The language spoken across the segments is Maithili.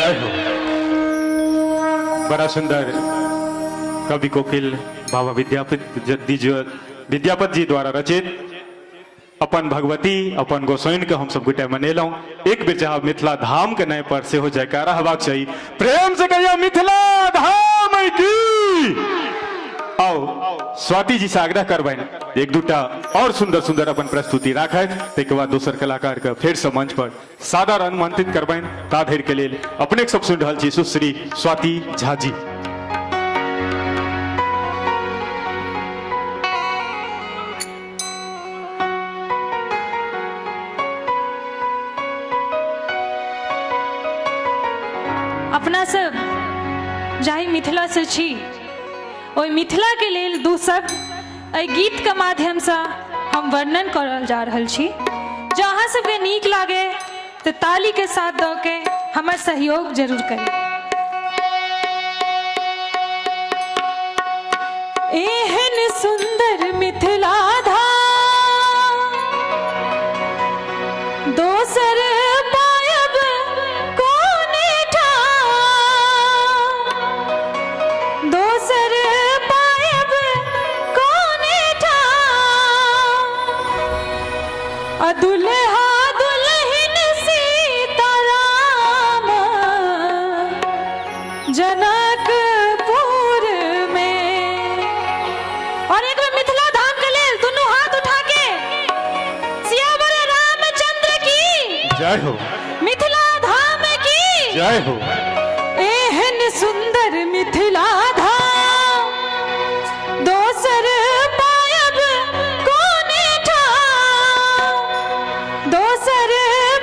जय हो। बड़ा सुंदर कवि कोकिल बाबा विद्यापति जी द्वारा रचित अपन भगवती अपन गोसाइन के हम सब गोटे मनेलहुँ। एक बेर चाहब मिथिला धाम के नए पर सेहो जयकारा हेबाक चाही। प्रेम से कहियो मिथिला धाम की। आओ स्वाति जी से आग्रह करबनि एक दूटा और सुंदर सुंदर अपन प्रस्तुति राखथि, ताहिके बाद दोसर कलाकार के फेर से मंच पर सादर अनुमंत्रित करबनि। ता धरि के लेल अपने सब सुनि रहल छी सुश्री स्वाति झा जी। अपना सब जाहि मिथिला से छी ओहि मिथिला के लेल दू शब्द एहि गीत के माध्यम से हम वर्णन करल जा रहल छी। जँ अहाँ सबके नीक लागे तऽ ताली के साथ दऽ के हमर सहयोग जरूर करी। एहन सुंदर मिथिला धाम दोसर पायब कोने ठाम, दोसर पायब कोने ठाम, आ दुल्हा दुल्हिन सीताराम जनकपुर में। और एक बेर मिथिला धाम के लेल दुनू हाथ उठा के सियावर रामचंद्र की जय हो, मिथिला धाम की जय हो। एहन सुंदर मिथिला धाम दोसर पायब कोने ठाम, दोसर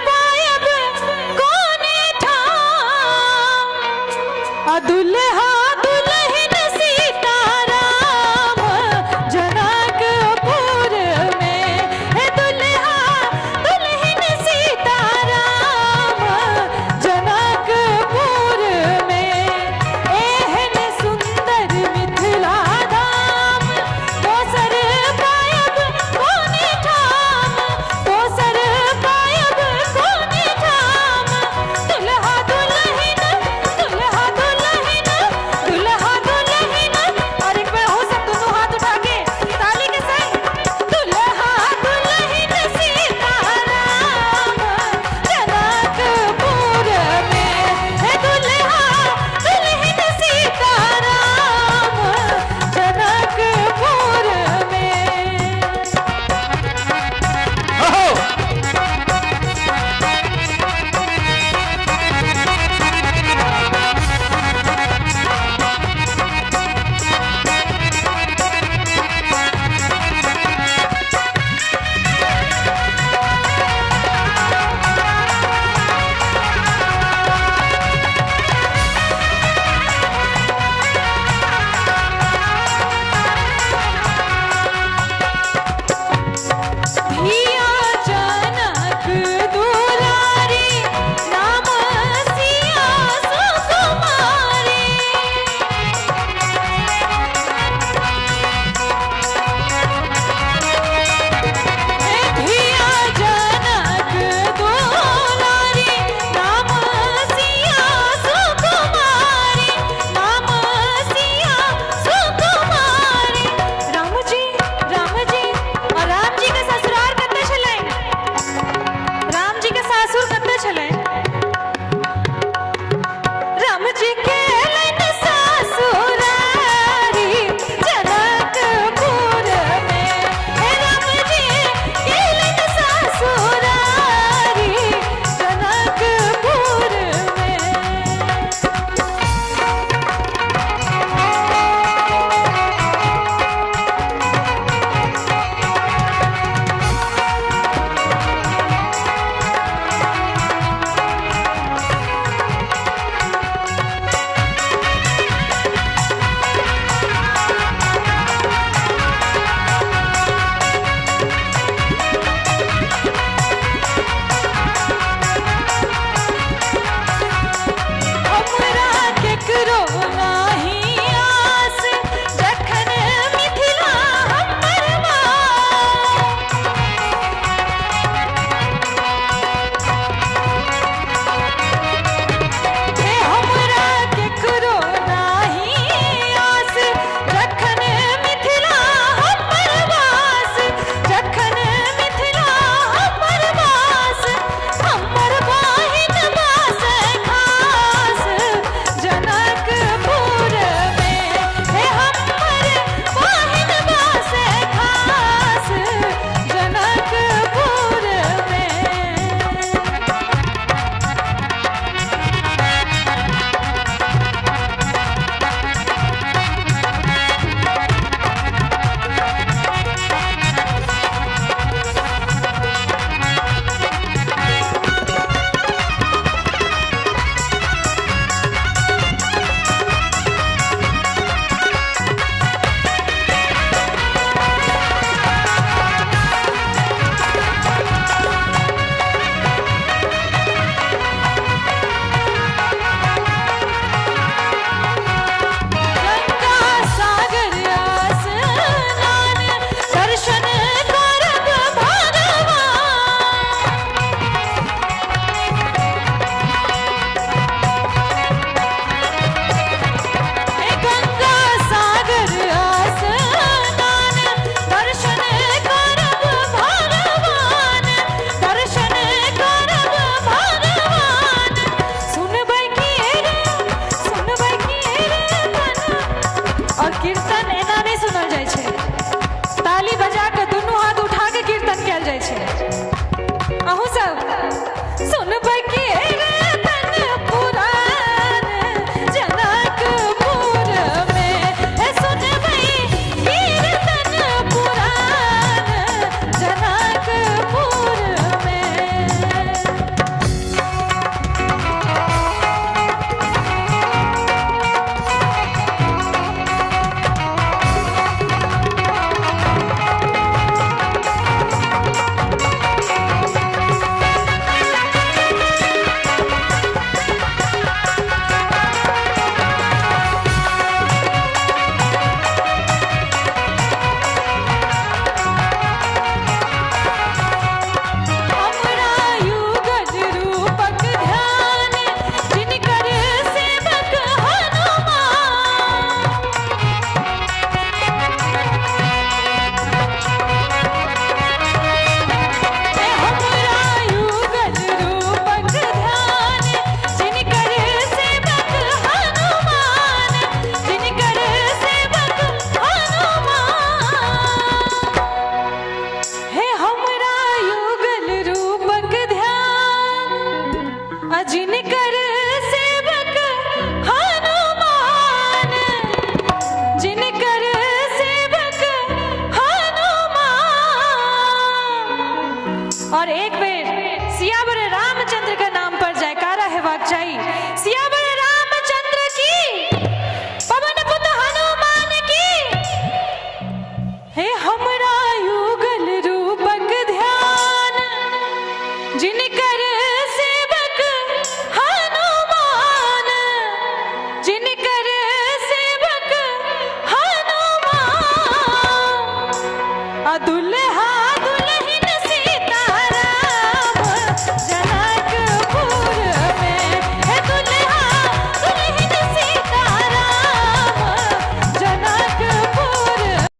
पायब कोने ठाम, आ दुल्हा